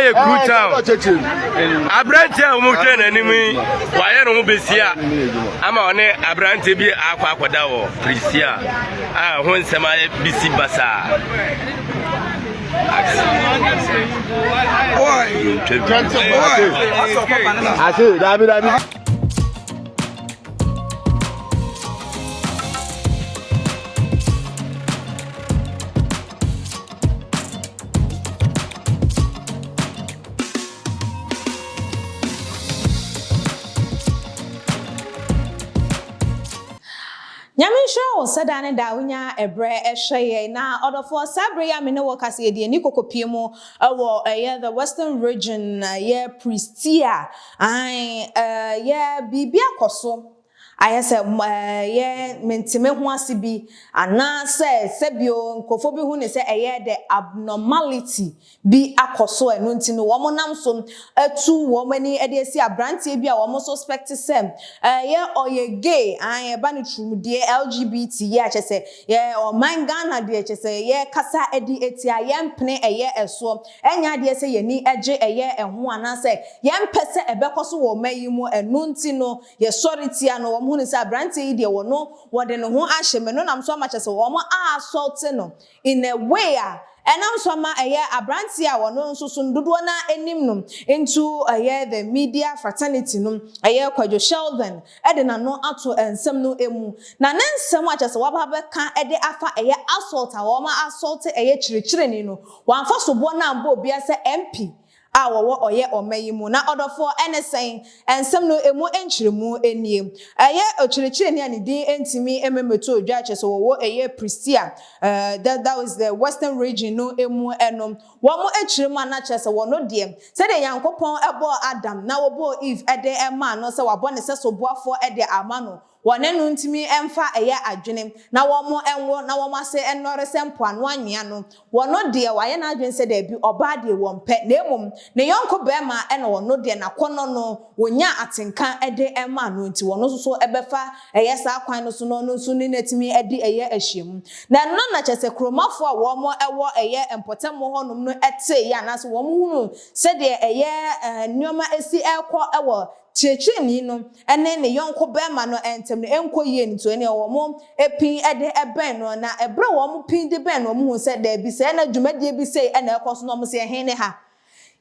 yɛ Kru Town. Aberanteɛ a wɔhwɛ n'anim yi, wayɛ ne ho besia ama ɔne aberanteɛ bi akɔ akɔda wɔ Prisia a ho nsɛm ayɛ bisi basaa. Ase, dabi dabi. Nyame nhyira wo sɛ daa ne daa wonya ɛberɛ hwɛ yɛn. Na ɔdɔfoɔ, saa berɛ yi a me ne wo kasa yi, yɛde ani kɔkɔpie mu wɔ ɛyɛ the Western Region, ɛyɛ Prestea, ae, ɛyɛ biribi akɔ so Ayɛ sɛ ɛyɛ mente-me-ho-ase bi, anaasɛ sɛbio nkurɔfoɔ bi hu no sɛ ɛyɛ the abnormality bi akɔ so a ɛno nti no wɔnam so atu wɔn ani de asi aberanteɛ bi a wɔn suspect sɛ ɛyɛ ɔyɛ gay, aane ɛba no turumudie, LGBT yi a kyerɛ sɛ yɛ ɔman Ghana deɛ kyerɛ sɛ yɛkasa de atia, yɛmpene ɛyɛ ɛsoɔ, ɛnyɛ adeɛ sɛ yɛn ani gye ɛyɛ ɛho anaasɛ yɛmpɛ sɛ ɛbɛkɔ so wɔ ɔman yi mu, ɛno nti no Yɛsɔre tia no, wɔn hunu sɛ abranteɛ yi deɛ wɔno wɔde ne ho ahyɛ mu, ɛno nam so ama kyerɛ sɛ wɔn assault no in a way a ɛnam so ama ɛyɛ abranteɛ a wɔno nso so no dodoɔ no ara nim no into ɛyɛ the media fraternity no, ɛyɛ Kwadwo Sheldon de n'ano ato nsɛm no mu. Na ne nsɛm a kyerɛ sɛ waba abɛka de afa ɛyɛ assault a wɔn assault ɛyɛ kyerɛkyerɛni no, wamfa soboɔ no ammɔ obiara sɛ MP a wɔwɔ ɔyɛ ɔma yi mu. Na ɔdɔfoɔ, ɛne sɛn? Nsɛm no ɛmu nkyerɛmu nie. Ɛyɛ ɔkyerɛkyerɛni a ne din ntumi mmɛmɛtɔ dwa, kyerɛ sɛ wɔwɔ ɛyɛ Prestea, that, that was the Western Region no mu no, wɔn kyerɛ mu a na kyerɛ sɛ wɔno deɛ, sɛdeɛ Nyankopɔn bɔɔ Adam na wɔbɔɔ Eve de maa no sɛ wabɔ ne sɛso boafoɔ de ama no, Wɔne no ntumi mfa ɛyɛ adwene, na wɔn nwo na wɔn ase nnɔre sɛ mpoano anwea no. Wɔno deɛ wayɛ n'adwene sɛ daabi, ɔbaa deɛ wɔmpɛ, na mmom ne yɔnko barima na ɔno deɛ n'akɔnnɔ no wɔnya atenka de ma no nti wɔno nso so bɛfa ɛyɛ saa kwan no so na ɔno nso ne no atumi adi ɛyɛ ahyiamu. Na ɛno na kyerɛ sɛ kuromafoɔ a wɔn wɔ ɛyɛ mpɔtam hɔnom no teeɛ anaasɛ wɔn hunuu sɛdeɛ ɛyɛ nneɛma si rekɔ wɔ Kyerɛkyerɛni no ne ne yɔnko barima no ntam no nkɔ yie no nti, ɛnneɛ wɔpin de bɛn no. Na ɛberɛ a wɔpin de bɛn no, wɔhuu sɛ daabi, sɛɛ na dwumadie bi sei na ɛrekɔ so, na wɔse, Ɛhe ne ha?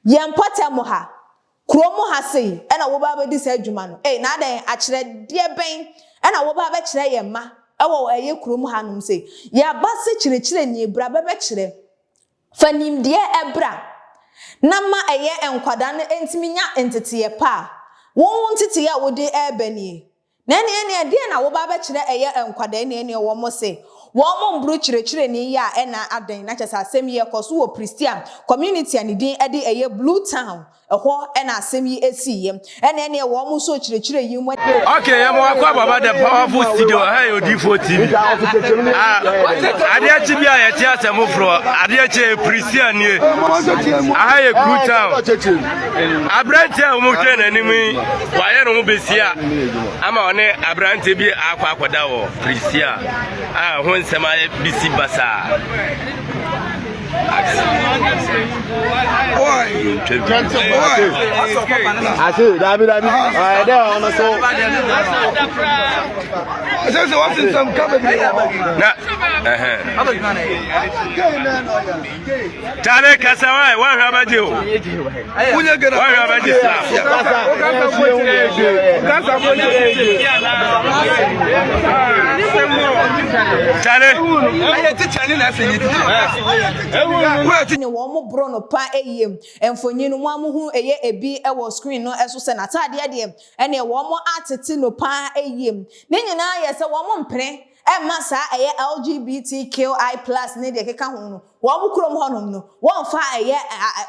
Yɛn mpɔtam ha, kurom ha sei na woba abɛdi saa dwuma no. Ei, na adɛn, akyerɛdeɛ bɛn na woba abɛkyerɛ yɛn mma wɔ ɛyɛ kurom hanom sei? Yɛaba sɛ kyerɛkyerɛni, bra bɛbɛkyerɛ. Fa nimdeɛ bra, na ma ɛyɛ nkwadaa no ntumi nya nteteeɛ pa a, wo wo nteteeɛ a wode reba nie. Na ɛneɛ ɛneɛ ɛdeɛn na woba abɛkyerɛ ɛyɛ nkwadaa ɛneɛ ɛneɛ wɔn se wɔn mboro kyerɛkyerɛni yi a ɛna adɛn na kyerɛ sɛ asɛm yi ɛkɔ so wɔ Prestea community a ne din ɛde ɛyɛ Blue Town Ɛhɔ na asɛm yi siiɛ. Ɛna ɛneɛ wɔn nso rekyerɛkyerɛ yi mu. Okay, yɛma wakɔ ababa the powerful studio ha yɛ odiifoɔ TV. Ah, adeɛ kye bi a yɛte asɛm foforɔ, adeɛ kye yɛ Prisia nie. Aha yɛ Kru Town. Aberanteɛ a wɔhwɛ n'anim yi, wayɛ ne ho besia ama ɔne aberanteɛ bi akɔ akɔda wɔ Prisia a ho nsɛm ayɛ bisi basaa. Ase dabi dabi ɔyɛ dɛ ɔno so. Ɛsɛ sɛ wɔsi nsɛm ka bebree wɔ hɔ. Na ɛhɛn. Tare kasa wa wɔhwɛ abɛgye o. Wɔhwɛ abɛgye slap. Tare. Ne wɔn boro no pa yie. Mfonyin no mo a mo hu ɛyɛ ebi wɔ screen no so sɛ n'ataadeɛ deɛ ɛneɛ wɔn atete no paa yie. Ne nyinaa yɛ sɛ wɔn mpene mma saa ɛyɛ LGBTQI plus ne deɛ ɛkeka ho no wɔn kurom hɔnom no wɔnfa ɛyɛ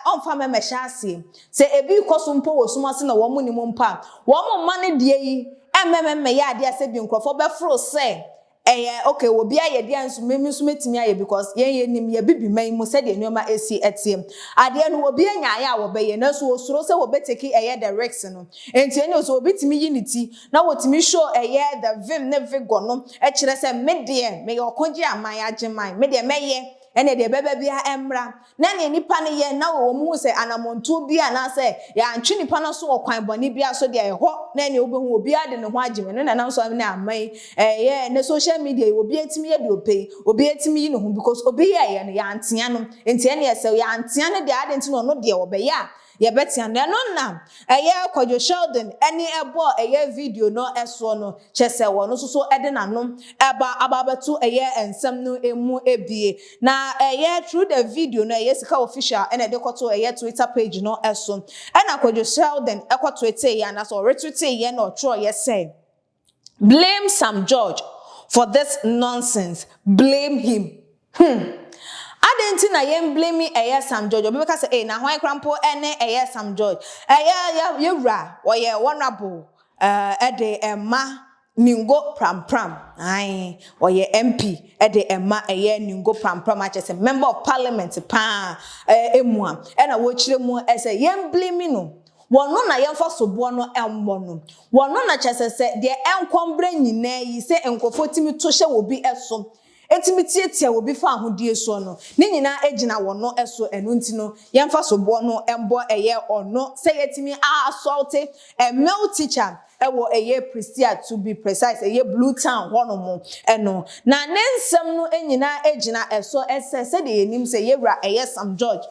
ɔnfa mmɛmɛhyɛ aseɛ. Sɛ ebi rekɔ so mpo wɔ sum ase na wɔn nnim mpo a wɔn mma no deɛ yi mmɛmɛmmɛyɛ adeɛ a sɛ bi nkorɔfoɔ bɛforo sɛ Ɛyɛ ok obi ayɛ deɛ nso me nso mɛtumi ayɛ because yɛn yɛnim yɛ bibiman mu sɛdeɛ nnoɔma ɛsi ɛteɛ. Adeɛ no obi anya ayɛ a wɔbɛyɛ nanso ɔsuro sɛ wɔbɛ take ɛyɛ the risk no nti ɛnneɛ sɛ obi tumi yi ne ti na wɔtumi show ɛyɛ the vim ne vigour no kyerɛ sɛ me deɛ meyɛ ɔkogye aman agye man me deɛ mɛyɛ. Ɛnneɛ deɛ ɛbɛba biara ɛmmra. Na nea nnipa no yɛ na wɔn hu sɛ anammɔntuo bi anaasɛ yɛantwe nnipa no aso wɔ kwan bɔne biara so deɛ, ɛhɔ na ɛnneɛ wobɛhu obiara de ne ho agye mu. Ɛno na ɛnam so ne ama yi ɛyɛ ɛnnɛ social media yi obiara tumi yɛ deɛ ɔpɛ yi, obiara tumi yi ne ho because obi yɛeɛ no yɛantea no. Nti ɛnneɛ sɛ yɛantea no deɛ adɛn nti na ɔno deɛ ɔbɛyɛ a yɛbɛtea no? Ɛno na ɛyɛ Kwadwo Sheldon ɛne ɛbɔɔ ɛyɛ video no soɔ no, kyerɛ sɛ ɔno nso so de n'ano ɛba aba abɛto ɛyɛ nsɛm no mu bie. Na ɛyɛ through the video no, ɛyɛ Sika Official ɛna ɛde kɔto ɛyɛ Twitter page no so. Ɛna Kwadwo Sheldon ɛkɔ tweeteeɛ anaasɛ ɔretweeteeɛ na ɔtwerɛeɛ sɛ, Blame Sam George for this nonsense, blame him. Adɛn nti na yɛn blame ɛyɛ Sam George? Obi bɛka sɛ, ee, na hwan koraa mpo ɛne ɛyɛ Sam George? Ɛyɛ yɛ yɛwura, ɔyɛ honourable ɛde ɛma Ningo Prampram. Ae, ɔyɛ MP ɛde ɛma ɛyɛ Ningo Prampram, akyɛ sɛ member of parliament paa ɛmu a ɛna wɔkyerɛ mu ɛsɛ yɛn blame no. Wɔno na yɛmfa soboɔ no ɛmmɔ no. Wɔno na kyerɛ sɛ deɛ ɛnkɔmbrɛ nyinaa yi sɛ nkurɔfoɔ tumi to hyɛ wɔ bi ɛso, etumi tietia wɔ bi fa ahodie soɔ no, ne nyinaa gyina wɔn so. Ɛno nti no, yɛmfa soboɔ no mbɔ ɛyɛ ɔno sɛ yɛtumi assault a male teacher ɛwɔ ɛyɛ Prestea, to be precise, ɛyɛ Blue Town hɔnom. Ɛno na ne nsɛm no nyinaa gyina ɛso ɛsɛ sɛdeɛ yɛnim sɛ yɛwura ɛyɛ Sam George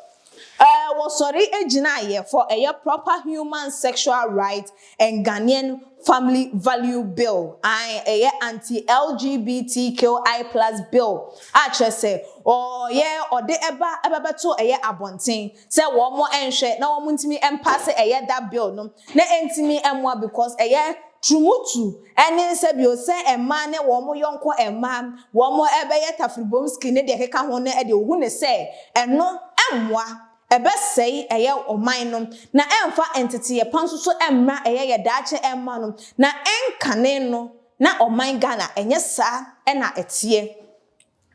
wɔsɔre gyina yɛ for ɛyɛ Proper Human Sexual Right and Ghanaian Family Value Bill, ae, ɛyɛ anti LGBTQI+ bill a kyerɛ sɛ ɔyɛ ɔde ɛba ɛbɛbɛto ɛyɛ abɔnten sɛ wɔn nhwɛ na wɔn ntumi mpass ɛyɛ that bill no na ntumi mmoa, because ɛyɛ tumutu ɛne sɛbio sɛ mmaa ne wɔn yɔnko mmaa wɔn ɛbɛyɛ tafiribomski ne deɛ ɛkeka ho no, ɛde ohu ne sɛ ɛno ɛmmoa, ɛbɛsɛe ɛyɛ ɔman no na ɛmfa nteteyɛ pa nso so ɛmma ɛyɛ yɛ daakye ɛmma no. Na ɛnkane no na ɔman Ghana ɛnyɛ saa ɛna ɛteɛ,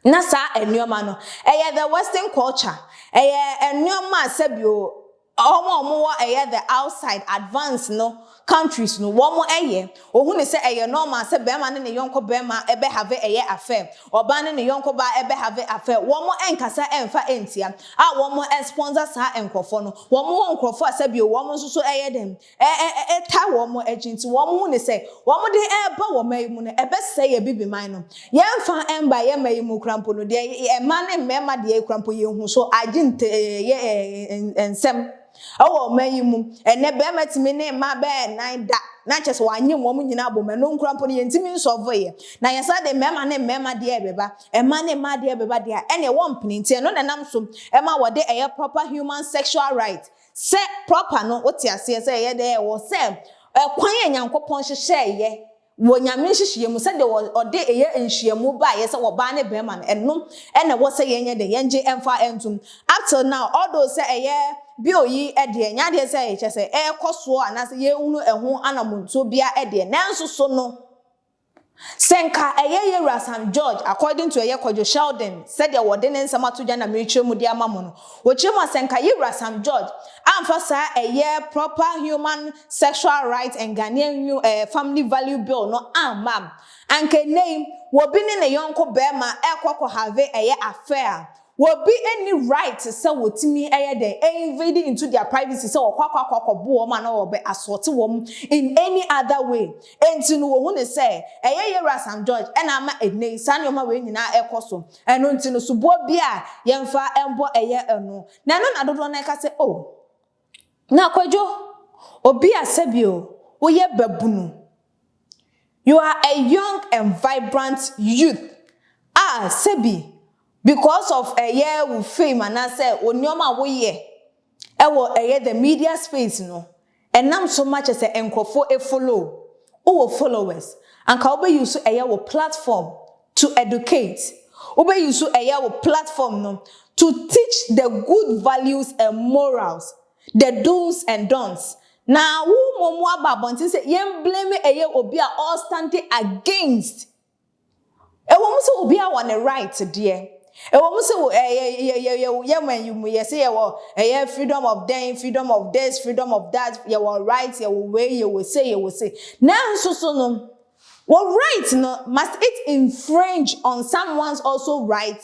na saa nneɛma no ɛyɛ the western culture, ɛyɛ nneɛma a sɛbio wɔn a wɔwɔ ɛyɛ the outside advance no countries no wɔn ɛyɛ. Ohun ne sɛ ɛyɛ normal sɛ bɛrima ne ne yɔnko bɛrima ɛbɛ have ɛyɛ affair, ɔbaa ne ne yɔnko baa ɛbɛ have affair. Wɔn ɛnkasa ɛnfa ɛntia a wɔn ɛsponsor saa nkorɔfoɔ no. Wɔn wɔ nkorɔfoɔ a sɛbio wɔn nso so ɛyɛ dɛm ɛ ɛ ɛta wɔn akyi, nti wɔn ho ne sɛ wɔn de ɛɛba wɔn ayi mu no ɛbɛsɛe yɛ bibi man no. Yɛnfa ɛmba yɛ mma yi mu kura mpo no deɛ, ɛma ne mmarima deɛ kura mpo yɛn hu so agye nte ɛyɛ nsɛm ɛwɔ ɔman yi mu. Ɛnɛ bɛrima tumi ne mmaa bɛyɛ nan da na kyerɛ sɛ wanyem wɔn nyinaa bɔ mu. Ɛno nkura mpo no yɛntumi nsɔfo yɛ na yɛsa de mmarima ne mmarima deɛ ɛbɛba, mmaa ne mmaa deɛ ɛbɛba deɛ, ɛna ɛwɔ mpene. Nti ɛno na ɛnam so ɛma wɔde ɛyɛ Proper Human Sexual Right sɛ proper no, wote aseɛ, sɛ ɛyɛ dɛ ɛwɔ sɛ ɛkwan yɛ Nyankopɔn hyehyɛ yɛ wɔ Nyame nhyehyɛ mu, sɛdeɛ ɔde ɛyɛ nhyiamu baayɛ sɛ wɔbaa ne bɛrima no, ɛno ɛna ɛwɔ sɛ yɛnyɛ de yɛngye ɛmfa ɛntom. Up till now, although sɛ ɛyɛ bill yi ɛdeɛ nyɛ adeɛ sɛ ɛkyɛ sɛ ɛrekɔ soɔ anaasɛ yɛnhunu ɛho anamontuo bia ɛdeɛ, nanso so no sɛ nka ɛyɛ yɛwura Sam George, according to ɛyɛ Kwadwo Sheldon, sɛdeɛ wɔde ne nsɛm ato dwa na merekyerɛ mu de ama mo no, wɔkyerɛ mu a sɛ nka yɛwura Sam George amfa saa ɛyɛ Proper Human Sexual Right and Ghanaian Family Value Bill no amma, anka nne yi wɔbi ne ne yɔnko bɛrima ɛkɔ kɔ have ɛyɛ affair, wɔbi any right sɛ wɔtumi ɛyɛ dɛ invade into their privacy sɛ wɔkɔ akɔ akɔ akɔbo wɔn ana wɔbɛ assault wɔn in any other way. Enti no wɔhu ne sɛ ɛyɛ yɛwura Sam George ɛna ama ɛnɛ saa nneɛma wei nyinaa ɛkɔ so. Ɛno nti no soboɔ bi a yɛmfa ɛmbɔ ɛyɛ ɛno na ɛno na dodoɔ no ɛka sɛ, oh, na Kwadwo, obi a sɛbio woyɛ babunu, you are a young and vibrant youth a sɛbi because of ɛyɛ wo fame anaasɛ wo nneɛma a woyɛ ɛwɔ ɛyɛ the media space no, ɛnam so ma kyɛ sɛ nkurɔfoɔ efollow, wowɔ followers, anka wobɛyi so ɛyɛ wo platform to educate, wobɛyi so ɛyɛ wo platform no to teach the good values and morals, the do's and don'ts, na wo mmom aba abɔnten sɛ yɛn blame ɛyɛ obi a ɔstand against. Ɛwɔ mu sɛ obi a wɔ ne right deɛ, ɛwɔ mu sɛ ɛyɛ yɛ yɛ yɛ yɛ man yi mu yɛ sɛ yɛwɔ ɛyɛ freedom of den, freedom of this, freedom of that, yɛwɔ right, yɛwɔ wei, yɛwɔ se, yɛwɔ se, nanso so no wɔ right no, must it infringe on someone's also right?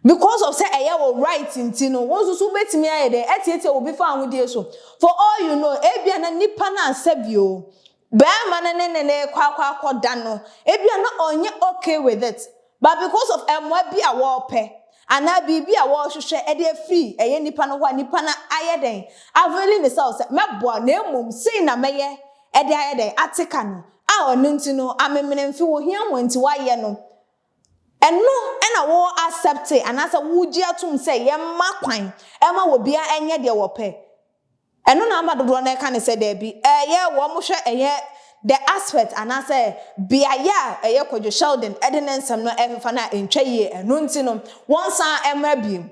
Because of sɛ ɛyɛ wo right nti no, wo nso so wobɛtumi ayɛ dɛn atiatia obi fawohodie so. For all you know, ebia na nipa no ansa bio. Barima no ne ne no rekɔ akɔ akɔda no, ebia na ɔnyɛ okay with it, but because of mmoa bi a wɔrepɛ anaa biribi a wɔrehwehwɛ de afiri ɛyɛ nipa no hɔ a nipa no ayɛ dɛn avail ne self sɛ mɛboa na mmom sei na mɛyɛ de ayɛ dɛn ate ka no a ɔno nti no amemenemfe ohia ho nti wayɛ no. Ɛno na wo accept anaasɛ wogye atom sɛ yɛmma kwan ma obiara nyɛ deɛ wɔpɛ. Ɛno na ama dodoɔ no reka no sɛ daabi, ɛyɛ wɔn hwɛ ɛyɛ the aspect anaasɛ beaeɛ a ɛyɛ Kwadwo Sheldon de ne nsɛm no ɛfefa no a ɛntwa yie, ɛno nti no wɔnsan mmra bio.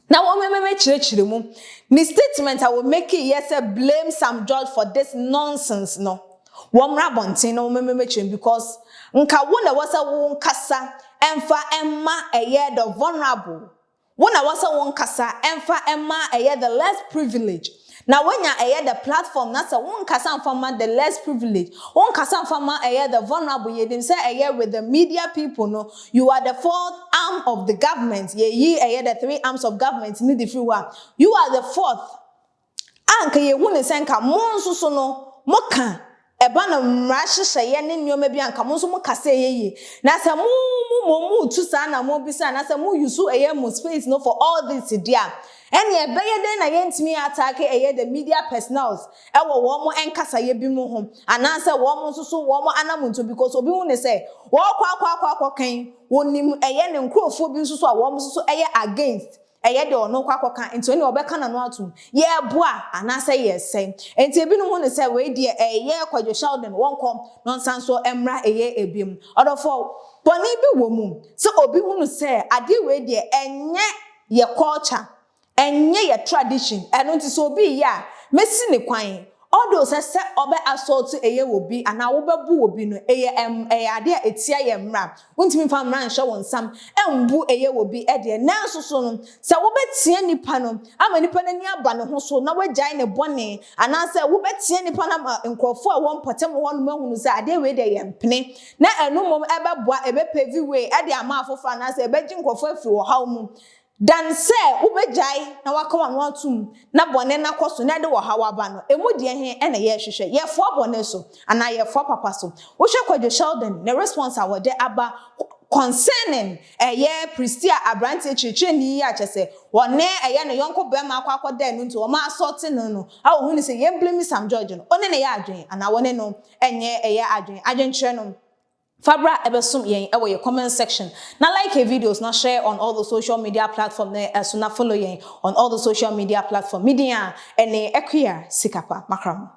Na wɔmmɛkyerɛkyerɛ mu. Ne statement a wɔmake yɛ sɛ blame Sam George for this nonsense no, wɔmmra abɔnten na wɔmmɛkyerɛ mu because nka wo na ɛwɔ sɛ wo nkasa ɛmfa ɛmma ɛyɛ the vulnerable. Wo na ɛwɔ sɛ wo nkasa ɛmfa ɛmma ɛyɛ the less privileged. Na woanya ɛyɛ the platform na sɛ wo nkasa mfa ma the less privileged, wo nkasa mfa ma ɛyɛ the vulnerable, yɛnim sɛ ɛyɛ with the media people no, you are the fourth arm of the government, yɛyi ɛyɛ the three arms of government no de firi hɔ a, you are the fourth a nka yɛhu ne sɛ nka mo nso so no moka ɛba no mmara nhyehyɛeɛ ne nneɛma bi a nka mo nso mo kasa ɛyɛ yie. Na sɛ mo mo mo mo tu saa na mo bisa anaasɛ mo use ɛyɛ mo space no for all this deɛ a, ɛnneɛ ɛbɛyɛ dɛn na yɛntumi attack ɛyɛ the media personnels ɛwɔ wɔn mo nkasayɛ bi mu ho anaasɛ wɔn nso so wɔn anamonto because obi hu ne sɛ wɔkɔ akɔ akɔ akɔ kan wɔnim ɛyɛ ne nkurɔfoɔ bi nso so a wɔn nso so ɛyɛ against ɛyɛ deɛ ɔno kɔ akɔka nti ɔne ɔbɛka n'ano atom yɛreboa anaasɛ yɛresɛe. Nti ebinom hu ne sɛ wei deɛ ɛyɛ Kwadwo Sheldon wɔnkɔ na ɔnsan so mmra ɛyɛ ebiem. Ɔdɔfoɔ bɔne bi wɔ mu sɛ obi hunu sɛ adeɛ wei deɛ ɛnyɛ yɛ culture, ɛnyɛ yɛ tradition, ɛno nti sɛ obi yɛ a mɛsi ne kwan. Although sɛ sɛ ɔbɛ assault ɛyɛ wɔ bi anaa wobɛbu wɔ bi no ɛyɛ ɛm ɛyɛ adeɛ a ɛtia yɛ mmara, wontumi mfa mmara nhyɛ wɔn nsam ɛmbu ɛyɛ wɔ bi ɛdeɛ, nanso so no sɛ wobɛtia nipa no ama nipa no ani aba ne ho so na wagyae ne bɔne anaasɛ wobɛtia nipa no ama nkurɔfoɔ a wɔn mpɔtam hɔ nom ahunu sɛ adeɛ wei deɛ yɛ mpene na ɛno mmom ɛbɛboa ɛbɛ pave way ɛde ama afoforɔ anaasɛ ɛbɛgye nkurɔfoɔ afiri ɔhaw mu Dan sɛ wobɛgyae na woaka w'ano atom na bɔne no akɔ so na ɛde ɔhaw aba no, emu deɛ he na yɛrehwehwɛ? Yɛfoa bɔne so anaa yɛfoa papa so? Wohwɛ Kwadwo Sheldon ne response a wɔde aba concerning ɛyɛ Pristia abranteɛ kyerɛkyerɛni yi a kyerɛ sɛ ɔne ɛyɛ ne yɔnko bɛrima akɔ akɔda ɛno nti wɔn assault no no a ohunu sɛ yɛn blame Sam George no, ɔne no yɛ adwene anaa wɔne no nyɛ ɛyɛ adwene? Adwenkyerɛ no Fa bra ɛbɛsom yɛn ɛwɔ yɛ comment section na like yɛ videos na share on all the social media platform na ɛso na follow yɛn on all the social media platform. Me din a ɛne Akua Sikapa. Makra mo.